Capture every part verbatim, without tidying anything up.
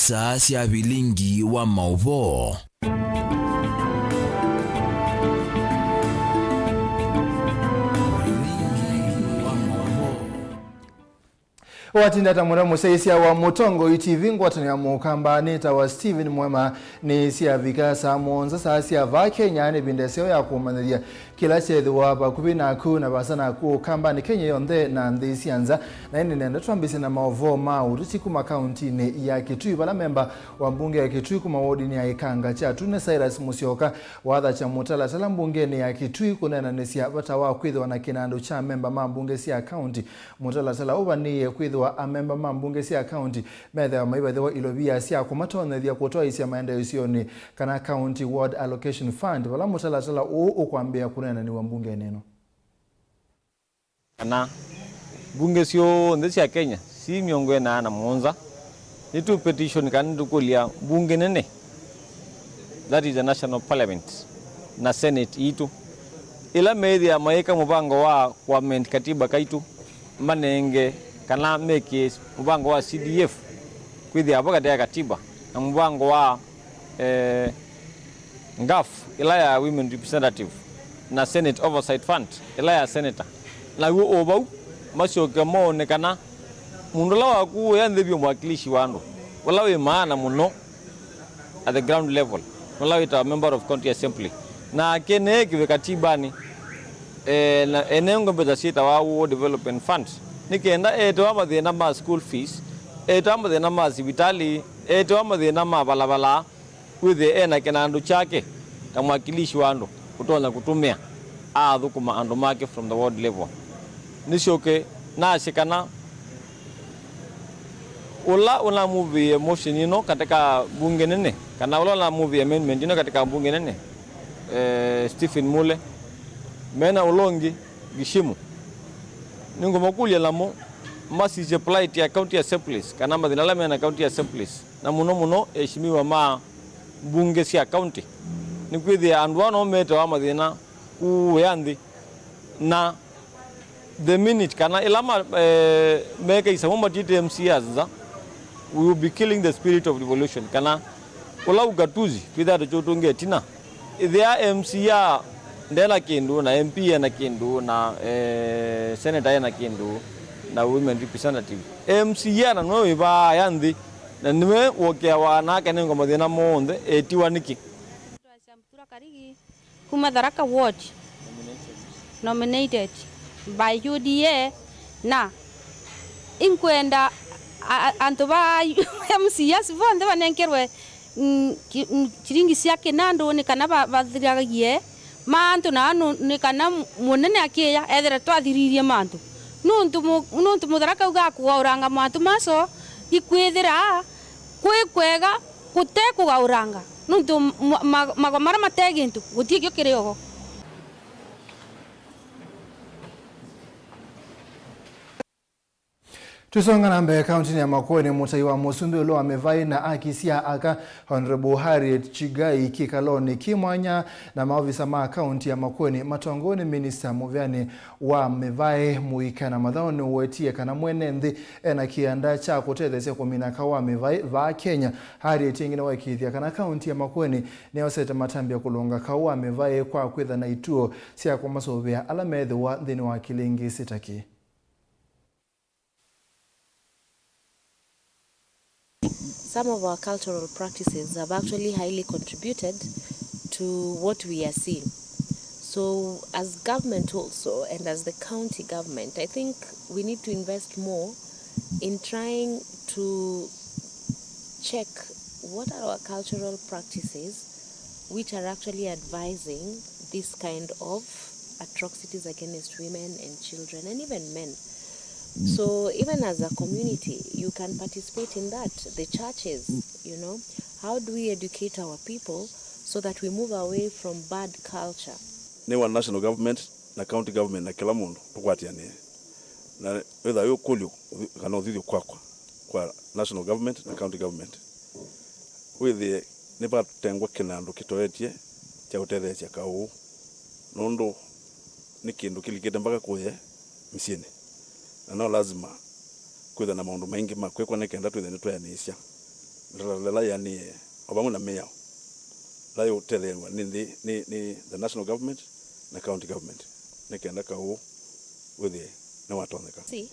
Star sya vilingi wa maũvoo. Watinda ta mũna mũsyaĩĩsya wa Mũtongoi T V, ngwatanĩo ya Mũkamba nĩtawa Stephen Mwema. Nĩsyavika saa mũonza saa sya vaa Kenya, nĩ ĩvinda ĩseo ya kũmanyĩthya kĩla kyethĩwa vakuvĩ naku na vaasa naku Ũkambanĩ Kenya yonthe na nthĩ sya nza. Na ĩndĩ nenda twambĩsye na maũvoo ma ũteti kuma kauntinĩ ya Kitui, vala memba wa mbunge ya Kitui kuma wodinĩ ya Ikanga Kyatune, Cyrus Musyoka, wathakya mũtalatala mbungenĩ ya Kitui kũneenanĩsya vata wa kwĩthĩwa na kĩnandũ kya memba ma mbunge sya kaunti. Mũtalatala ũvanĩĩe kwĩthĩwa amemba ma mbunge sya kaunti methĩawa maivathĩwa ilovia sya kũmatonyethya kũtwaĩĩsya maendeeo isionĩ, kana County Ward Allocation Fund, vala mũtalatala ũũ ũkwambĩĩa kũneenanĩw'a mbungenĩ ĩno. Kana mbunge syonthe sya Kenya si mĩongo ĩna na mũonza, nĩtũ petition kana nĩtũkũlya mbunge nene, that is the National Parliament, na Senate yitũ, ĩla meĩthĩa mayĩka mũvango wa kũamend katiba kaitũ, manenge kana mekĩe mũvango wa C D F kwĩthĩa vo katĩ ka katiba na mũvango wa, eh, ngaf ĩla ya Women Representative na Senate Oversight Fund ĩla ya senator. Naw'o o vau masyoke moone kana mũndũ ũla waku wĩa nthĩ vyũ, mwakilishi wa andũ ũla wĩ maana mũno at the ground level, ũla wĩtawa member of county assembly, nake neekĩwe katibanĩ, eh, na enengwe mbesa syĩtawa Rural Development Fund, nĩ kenda etewa mathĩna ma school fees, etewa mathĩna ma sivitalĩ, etewa mathĩna ma valavala, wĩthĩe ena kĩnandũ kyake ta mwakilishi wa andũ ũtonya kũtũmĩa aathũkũma andũ make from the ward level. Nĩsyoke nasye kana ũla ũnamuvĩie motion ĩno katika mbunge nene, kana ũla ũnamuvĩie amendment ĩno katika mbunge nene, eh, Stephen Mule, mena ũla ũngĩ Gishimu, nĩngũmakũlya namo masisye plight ya county assemblies, kana mathĩna ala mena county assemblies, na mũno mũno eheshimiwa ma mbunge sya county, nĩkwĩthĩa andũ aa no metewa mathĩna kũũ wĩa nthĩ, na the minute kana ĩla ma, eh, meka isamũ matiĩte M C As nza, we will be killing the spirit of revolution, kana ũla ugatuzi twĩthĩa tũkyũtũngĩa ĩtina. Ĩthĩa M C A ndena kĩndũ, na M P ena kĩndũ, na, eh, senator ena kĩndũ, na women representative, M C A na nĩwe wĩvaaya nthĩ, na nĩwe wokeawa na akanengwa mathĩna monthe, etiwa nĩkĩ? Twaisya Mbutura Karigi kuma Tharaka Ward, nominated by U D A, na inkwenda a-, a-, andũ ba M C As vonthe vanengerwe, mm, ki-, mm, chilingi sya kĩnandũ nĩ kana va-, vathiragie mantũ, na nũ-, nĩ kana mũnene akĩya ethĩre twathiririe mantũ. Nũndũ mũ-, nũndũ Mũtharaka auga kũgaũranga mantũ maso ikwĩthĩra kwĩ kwega kũte kũgaũranga, nũndũ ma-, ma-, magwa mara mate kĩndũ, gũtirĩ kĩo kĩrĩ oho. Tũisonga na mbee, kauntinĩ ya Makueni, mũtai wa mũsumbĩ ũla wa mĩvaĩ na aki sya aka, Honorable Harriet Chigai, kĩkalonĩ kĩ mwanya na maovisa ma kaunti ya Makueni matongoew'e nĩ minista mũvĩanĩ wa mĩvaĩ, mũika na mathaũ nĩũwetie kana mwene nthĩ ena kĩanda kya kũtetheesya kũmina kaũ wa mĩvaĩ vaa Kenya. Harriet ĩngĩ nĩwaĩkĩĩthya kana kaunti ya Makueni nĩyosete matambya kũlũnga kaũ wa mĩvaĩ kwa kwĩtha na ituo sya kũmasũvĩa ala meethĩwa nthĩnĩ wa kĩlĩngĩsĩ ta kĩĩ. Some of our cultural practices have actually highly contributed to what we are seeing. So, as government also, and as the county government, I think we need to invest more in trying to check what are our cultural practices which are actually advising this kind of atrocities against women and children and even men. So even as a community, you can participate in that. The churches, you know, how do we educate our people so that we move away from bad culture? Nĩ wa national government na county government na kĩla mũndũ tũkwatĩanĩe. Na wĩtha wĩ ũkũlyo kana ũthithyo kwakwa, kwa national government na county government, wĩthĩe nĩvatengwa kĩnandũ kĩtoetye kya ũtetheesya kaũ, nũndũ nĩ kĩndũ kĩlikĩte mpaka kũye mĩsyĩnĩ, na no lazima kwĩthwe na maũndũ maingĩ ma kwĩkwa nĩ kenda twĩthwe nĩtweanĩĩsya. Mĩtalatala ĩla yĩanĩe o vamwe na mĩao ĩla yĩũtetheew'a nĩ nthĩ, nĩ, nĩ the national government na county government, nĩ kenda kaũ wĩthĩe nĩwatonyeka. See,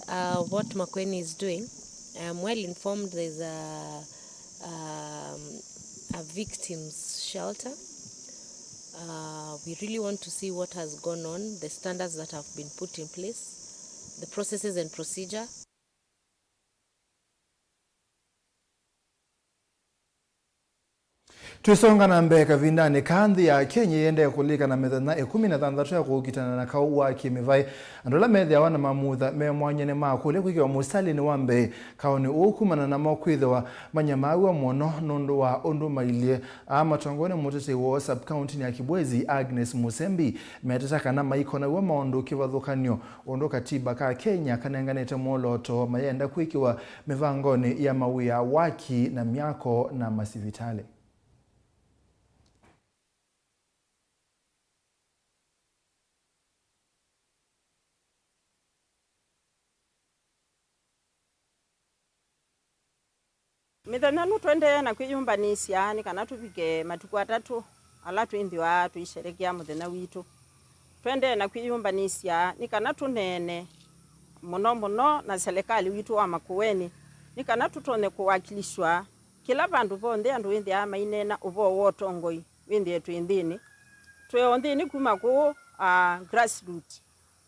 uh, what Makueni is doing, I'm well informed there's a, um, a victims shelter. Uh, we really want to see what has gone on, the standards that have been put in place, the processes and procedure. Twĩsonga na mbee kavindanĩ kaa, nthĩ ya Kenya yĩendee kũlika na mĩthenya ĩkũmi na thanthatũ ya kũkitana na kaũ wa kĩmĩvaĩ. Andũ ala methĩawa na mamutha me mwany'anĩ ma kũlya kwĩkĩwa mũsitalĩnĩ wa mbee kaũnĩ ũũ kumana namo kwĩthĩwa manyamaaw'a mũno nũndũ wa ũndũ mailyĩ. Aa matongoew'e nĩ mũtetei woo sub-county ya Kibwezi, Agnes Musembi, meteta kana maikonaw'a maũndũ kĩvathũkany'o ũndũ katiba ka Kenya kanenganĩte mwolooto mayenda kwĩkĩwa mĩvangonĩ ya mawĩa, waki na myako na masivitalĩ. Mĩthenya ĩno tũendee na kwĩyũmbanĩsya nĩ kana tũvike matukũ atatũ ala twĩthĩwa tũisherekea mũthenya witũ. Tũendee na kwĩyũmbanĩsya nĩ kana tũneene mũno mũno na selekalĩ witũ wa Makueni, nĩ kana tũtonye kũwakilishwa kĩla vandũ vonthe andũ wĩthĩaa maineena ũvoo wa ũtongoi wĩthĩe twĩ nthĩnĩ. Twĩ o nthĩnĩ kuma kũũ, ah, grassroot,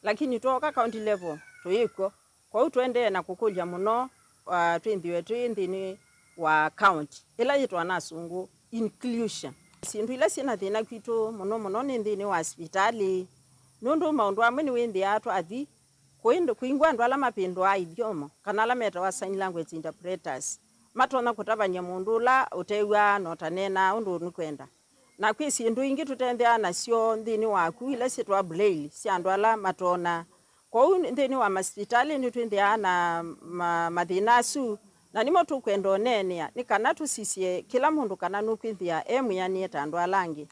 lakini twooka county level tũyĩkw'o. Kwoou tũendee na kũkũlya mũno, ah, twĩthĩwe twĩ nthĩnĩ wa county ĩla yĩtwa na asũngũ inclusion. Syĩndũ ila syĩ na thĩna kwitũ mũno mũno nĩ nthĩnĩ wa sivitalĩ, nũndũ maũndũ amwe nĩwĩthĩaa twathi kũi-, kũingwa andũ ala mavĩndũaa ithyomo, kana ala metawa sign language interpreters, matonya kũtavany'a mũndũ ũla ũtew'aa na ũtaneenaa ũndũ nũkwenda. Na kwĩ syĩndũ ingĩ tũtethĩaa nasyo nthĩnĩ waku, ila syĩtawa braille, sya andũ ala matoonaa. Kwoou nthĩnĩ wa masivitalĩ nĩtwĩthĩaa na ma-, mathĩna asu, na nĩmo tũkwenda ũneenea, nĩ kana tũsisye kĩla mũndũ kana nũkwĩthĩa e mwĩanĩe ta andũ ala angĩ.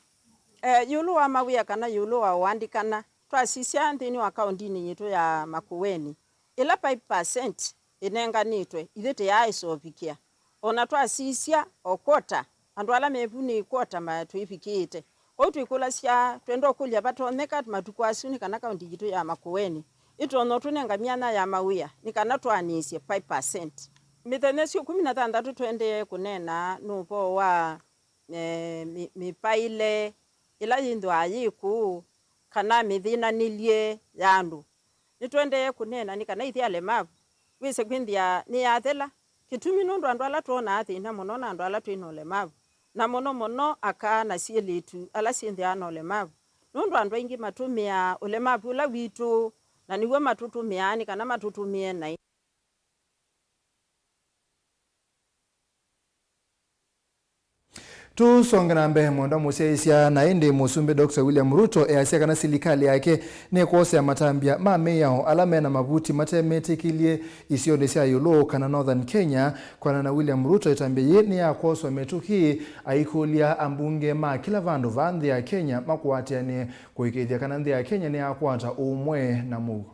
E, ĩũlũ wa mawĩa kana ĩũlũ wa ũandĩkana, twasisya nthĩnĩ wa kaũndinĩ yitũ ya Makueni, ĩla five percent ĩnenganĩtwe, ithyĩ tĩyaaĩsa ũvikĩa. O na twasisya o quarter, andũ ala mevu nĩ quarter ma-, tũivikĩĩte. Kwoou twĩkũlasya, twenda ũkũlya vatonyeka matukũ asu nĩ kana kaũndi yitũ ya Makueni ĩtonya ũtũnenga myanya ya mawĩa nĩ kana twaanĩsye five percent. Mĩthenya ĩsu ĩkũmi na thanthatũ tũendee kũneena nĩ ũvoo wa, eh, mĩ-, mĩpaĩle ĩla yĩthĩwa yĩ kũũ, kana mĩthĩnanĩlye ya andũ. Nĩtũendee kũneena nĩ kana ithyĩ alemavu, wĩse kwĩthĩa nĩyathela. Kĩtumi nũndũ andũ ala twonaa thĩna mũno na andũ ala twĩ na ũlemavu, na mũno mũno aka na syĩlĩtu ala syĩthĩawa na ũlemavu, nũndũ andũ aingĩ matũmĩaa ũlemavu ũla witũ, na nĩw'o matũtũmĩaa nĩ kana matũtũmĩe naĩ. Tũsonge na mbee, mwendwa mũsyaĩĩsya, na ĩndĩ Mũsumbĩ Doctor William Ruto easya kana silikalĩ yake nĩkwosea matambya ma mĩao ala mena mavuti matemetĩkĩlye isionĩ sya ĩũlũ kana Northern Kenya. Kwana na William Ruto, ĩtambya yĩĩ nĩ ya kwoswa mĩtũkĩ, aikũlya ambunge ma kĩla vandũ va nthĩ ya Kenya makũatĩanĩe kũĩkĩĩthya kana nthĩ ya Kenya nĩyakwata ũmwe na mũuo.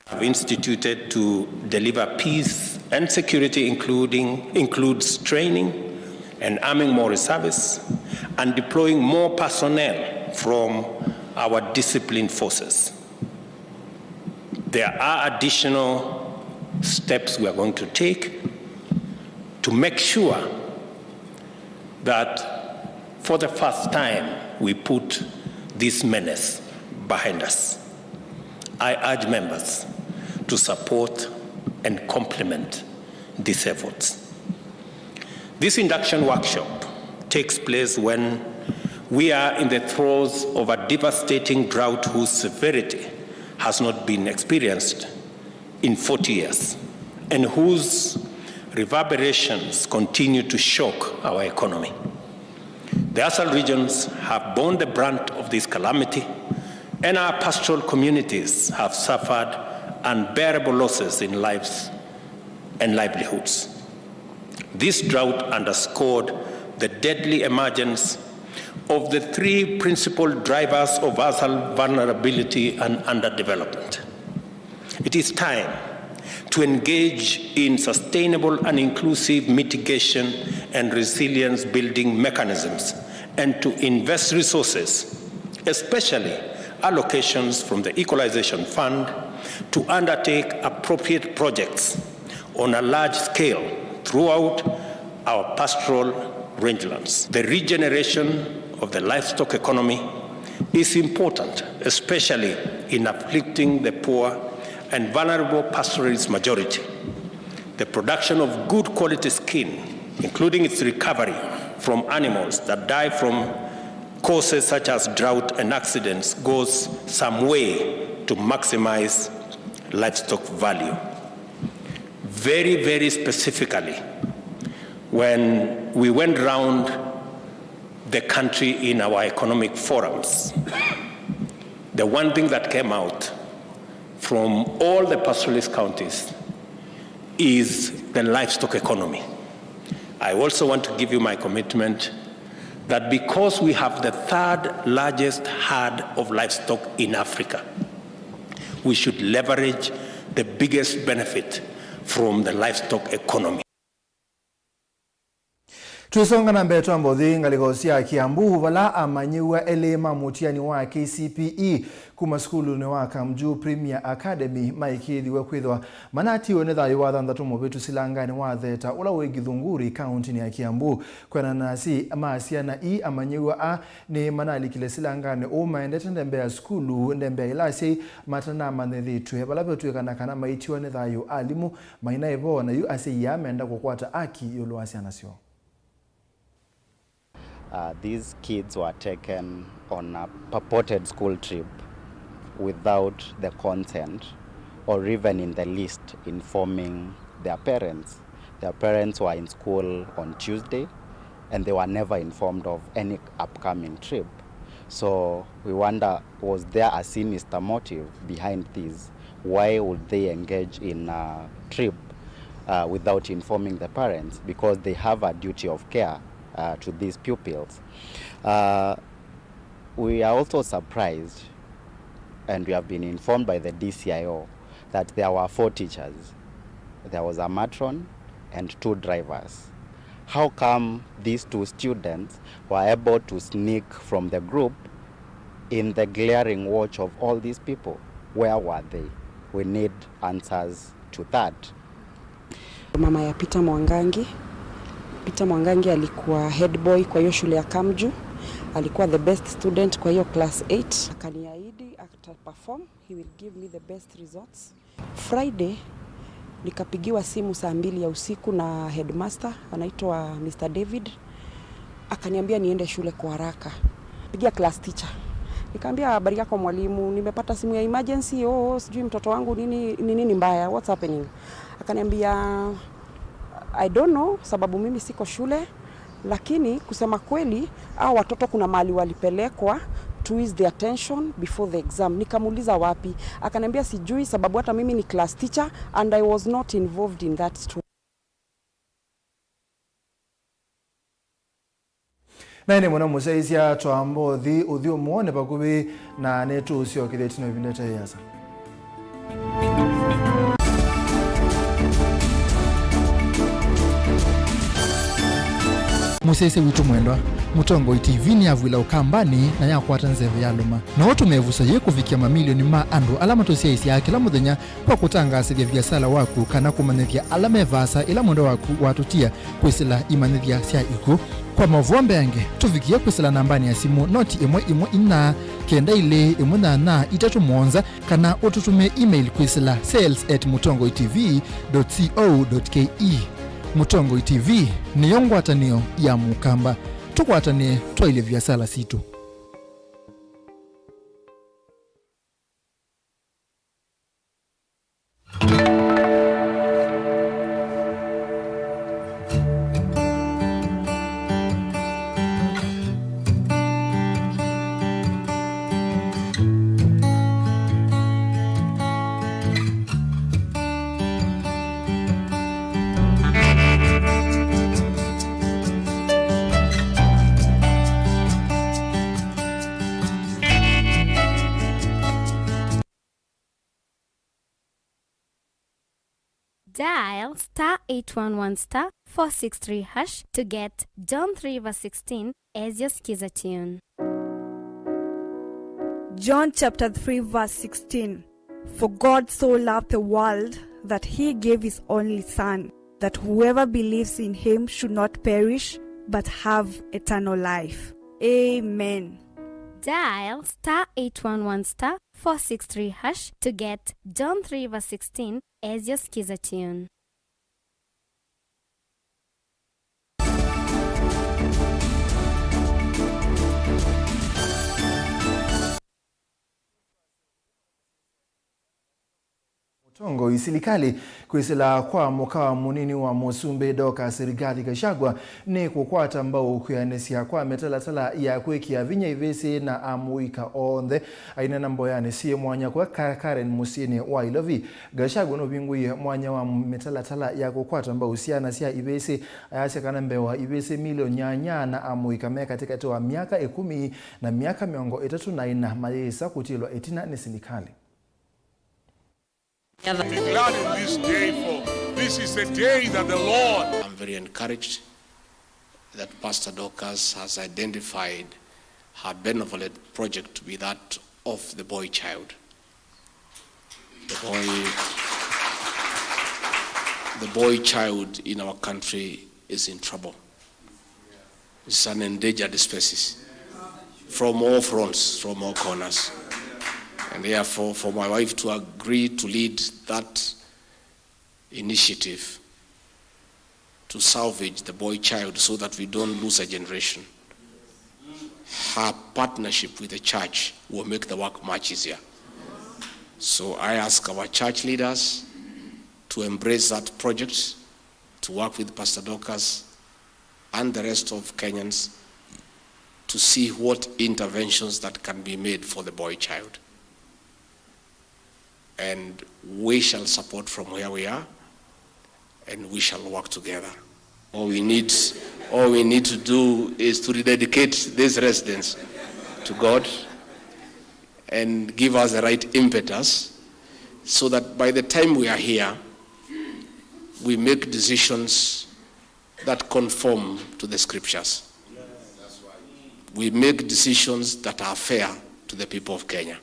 Have instituted to deliver peace and security, including, includes training and arming more reservists and deploying more personnel from our disciplined forces. There are additional steps we are going to take to make sure that for the first time we put this menace behind us. I urge members to support and complement these efforts. This induction workshop takes place when we are in the throes of a devastating drought whose severity has not been experienced in forty years and whose reverberations continue to shock our economy. The ASAL regions have borne the brunt of this calamity, and our pastoral communities have suffered unbearable losses in lives and livelihoods. This drought underscored the deadly emergence of the three principal drivers of ASAL vulnerability and underdevelopment. It is time to engage in sustainable and inclusive mitigation and resilience building mechanisms, and to invest resources, especially allocations from the Equalization Fund, to undertake appropriate projects on a large scale throughout our pastoral rangelands. The regeneration of the livestock economy is important, especially in uplifting the poor and vulnerable pastoralist majority. The production of good quality skin, including its recovery from animals that die from causes such as drought and accidents, goes some way to maximize livestock value. Very, very specifically, when we went round the country in our economic forums, the one thing that came out from all the pastoralist counties is the livestock economy. I also want to give you my commitment that because we have the third largest herd of livestock in Africa, we should leverage the biggest benefit from the livestock economy. Twĩsonga na mbee, twamba ũthi ngalĩko sya Kiambu, vala amanyĩw'a elĩ ma mũtiani wa K C P E kuma sukulunĩ wa Kamju Premier Academy maĩkĩĩthiw'e kwĩthĩwa manatiwe nĩ thayũ wa thanthatũ mũvĩtu silanganĩ wa Theta ũla wĩ Githunguri, kauntinĩ ya Kiambu. Kwĩanana na asyai ma syana ii, amanyĩw'a aa nĩmanalikile silanganĩ ũũ maendete ndembea ya sukulu, ndembea ĩla asyai matanamanyĩthĩtw'e, vala vetw'ĩkana kana maitiwa nĩ thayũ alimũ mainaĩ vo, na yu asyai aa menda kũkwata aki ĩũlũ wa syana syoo. Uh, these kids were taken on a purported school trip without the consent or even in the least informing their parents. Their parents were in school on Tuesday and they were never informed of any upcoming trip. So we wonder, was there a sinister motive behind this? Why would they engage in a trip, uh, without informing the parents? Because they have a duty of care, uh, to these pupils. Uh, we are also surprised, and we have been informed by the D C I O that there were four teachers. There was a matron and two drivers. How come these two students were able to sneak from the group in the glaring watch of all these people? Where were they? We need answers to that. Mama ya Peter Mwangangi. Peter Mwangangi alikuwa head boy kwa hiyo shule ya Kamju. Alikuwa the best student kwa hiyo class eight. Akaniahidi ata perform, he will give me the best results. Friday, nikapigiwa simu saa mbili ya usiku na headmaster, anaitwa Mister David. Akaniambia niende shule kwa haraka. Pigia class teacher. Nikaambia, "Habari yako mwalimu, nimepata simu ya emergency, oh, sijui mtoto wangu nini, ni nini mbaya, what's happening?" Akaniambia, "I don't know, sababu mimi siko shule." Lakini kusema kweli, hao watoto kuna mahali walipelekwa to ease their tension before the exam. Nikamuuliza, "Wapi?" Akaniambia, "Sijui, sababu hata mimi ni class teacher and I was not involved in that story." Naĩ nĩ mũno mũsyaĩĩsya twamba ũthi ũthyũmũonĩ vakuvĩ, na nĩtũũsyokethya ĩtina ĩvinda ĩtaĩ yĩasa. Mũsyaĩĩsya witũ mwendwa, Mũtongoi T V nĩyavw'ĩla Ũkambanĩ na yakwata nzeve ya lũma. No ũtũme ĩvuso yĩĩ kũvikĩa mamilioni ma andũ ala matũsyaĩĩsyaa kĩla mũthenya kwa kũtangaasĩthya viasala waku kana kũmanyĩthya ala me vaasa ĩla mwendwa waku watũtia kwĩsĩla imanyĩthya sya ikw'ũ. Kwa maũvoo mbeange, tũvikĩe kwĩsĩla nambanĩ ya simũ noti ĩmwe ĩmwe inya kenda ilĩ ĩmwe nyanya itatũ mũonza, kana ũtũtũmĩe email kwĩsĩla sales at mũtongoi T V dot co dot K E. Mũtongoi T V nĩyo ngwatanĩo ya Mũkamba. Tũkwatanĩe twaĩlye viasala sitũ. Dial star eight one one star four six three hash to get John three verse sixteen as your Skiza tune. John chapter three verse sixteen. For God so loved the world that he gave his only Son, that whoever believes in him should not perish, but have eternal life. Amen. Dial star eight one one star four six three hash to get John three verse sixteen as your Skiza tune. Mũtongoi silikalĩ kwĩsĩla kwa mũka mũnini wa mũsumbĩ Dorcas Rigathi Gachagua nĩ kũkwata mbau kwĩanĩsya kwa mĩtalatala ya kwĩkĩa vinya ivĩsĩ na amũika onthe. Aineena mboyanĩ syĩ mwanya kwa Ka-, Karen mũsyĩnĩ wa Ilovi, Gachagua nũvingũie mwanya wa mĩtalatala ya kũkwata mbau syana sya ivĩsĩ. Ayasya kana mbee wa ivĩsĩ milioni nyanya na amũika me katĩkatĩ wa myaka ĩkũmi na myaka mĩongo ĩtatũ na ĩna mayĩsa kũtilwa ĩtina nĩ silikalĩ. Be glad in this day, for this is the day that the Lord. I'm very encouraged that Pastor Dorcas has identified her benevolent project to be that of the boy child. The boy, the boy child in our country is in trouble. It's an endangered species from all fronts, from all corners. And therefore, for my wife to agree to lead that initiative to salvage the boy child so that we don't lose a generation, her partnership with the church will make the work much easier. So I ask our church leaders to embrace that project, to work with Pastor Dorcas and the rest of Kenyans to see what interventions that can be made for the boy child. And we shall support from where we are, and we shall work together. All we need, all we need to do is to rededicate this residence to God and give us the right impetus so that by the time we are here, we make decisions that conform to the scriptures. We make decisions that are fair to the people of Kenya.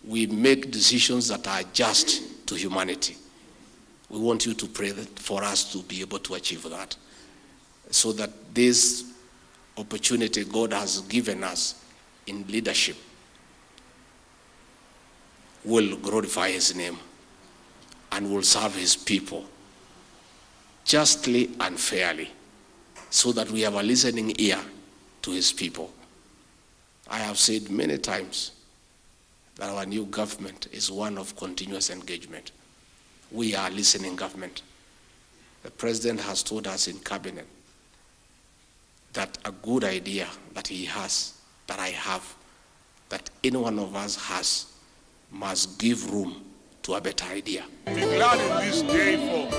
We make decisions that are just to humanity. We want you to pray that for us to be able to achieve that, so that this opportunity God has given us in leadership will glorify his name and will serve his people justly and fairly, so that we have a listening ear to his people. I have said many times that our new government is one of continuous engagement. We are a listening government. The president has told us in cabinet that a good idea that he has, that I have, that any one of us has, must give room to a better idea. Be glad in this day, for